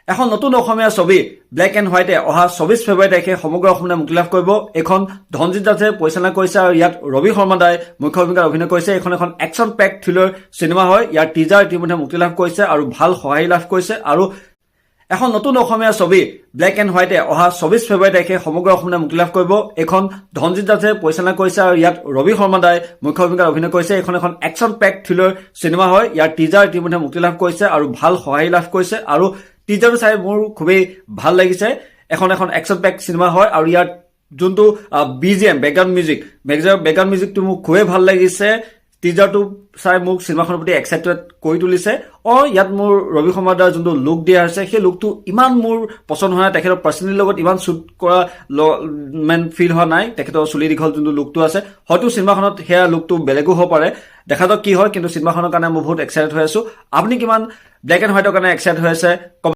এখন নতুন অসমীয়া ছবি ব্লেক এণ্ড হোৱাইটে অহা 24 ফেব্ৰুৱাৰী তাৰিখে সমগ্ৰ অসমতে মুক্তি লাভ কৰিব। এইখন ধনজিৎ দাসে পৰিচালনা কৰিছে আৰু ইয়াত ৰবি শৰ্মা দাই মুখ্য ভূমিকাত অভিনয় কৰিছে। এইখন এখন একশ্যন পেক থ্ৰিলাৰ চিনেমা হয়। ইয়াৰ টিজাৰ ইতিমধ্যে মুক্তি লাভ কৰিছে আৰু ভাল সঁহাৰি লাভ কৰিছে। আৰু এখন নতুন অসমীয়া ছবি ব্লেক এণ্ড হোৱাইটে অহা 24 ফেব্ৰুৱাৰী তাৰিখে সমগ্ৰ অসমতে মুক্তি লাভ কৰিব। এইখন ধনজিৎ দাসে পৰিচালনা কৰিছে আৰু ইয়াত ৰবি শৰ্মা দাই মুখ্য ভূমিকাত অভিনয় কৰিছে। এইখন এখন একশ্যন পেক থ্ৰিলাৰ চিনেমা হয়। ইয়াৰ টিজাৰ ইতিমধ্যে মুক্তি লাভ কৰিছে আৰু ভাল সঁহাৰি লাভ কৰিছে। আৰু টিজাৰটো চাই মোৰ খুবেই ভাল লাগিছে। এখন এখন একশ্যন পেক চিনেমা হয় আৰু ইয়াত যোনটো BGM, background music, background মিউজিকটো মোক খুবেই ভাল লাগিছে। টিজাৰটো চাই মোক চিনেমাখনৰ প্ৰতি এক্সাইটেড কৰি তুলিছে। ইয়াত মোৰ ৰবি শৰ্মা দাৰ যোনটো লুক দিয়া হৈছে, সেই লুকটো ইমান মোৰ পচন্দ হোৱা নাই। তেখেতৰ পাৰ্চনেলিৰ লগত ইমান শ্বুট কৰা মেন ফিল হোৱা নাই। তেখেতৰ চুলি দীঘল যোনটো লুকটো আছে, হয়তো চিনেমাখনত সেয়া লুকটো বেলেগো হ'ব পাৰে। দেখা যাওক কি হয়। কিন্তু চিনেমাখনৰ কাৰণে মই বহুত এক্সাইটেড হৈ আছো। আপুনি কিমান ব্লেক এণ্ড হোৱাইটৰ কাৰণে এক্সাইটেড হৈ আছে?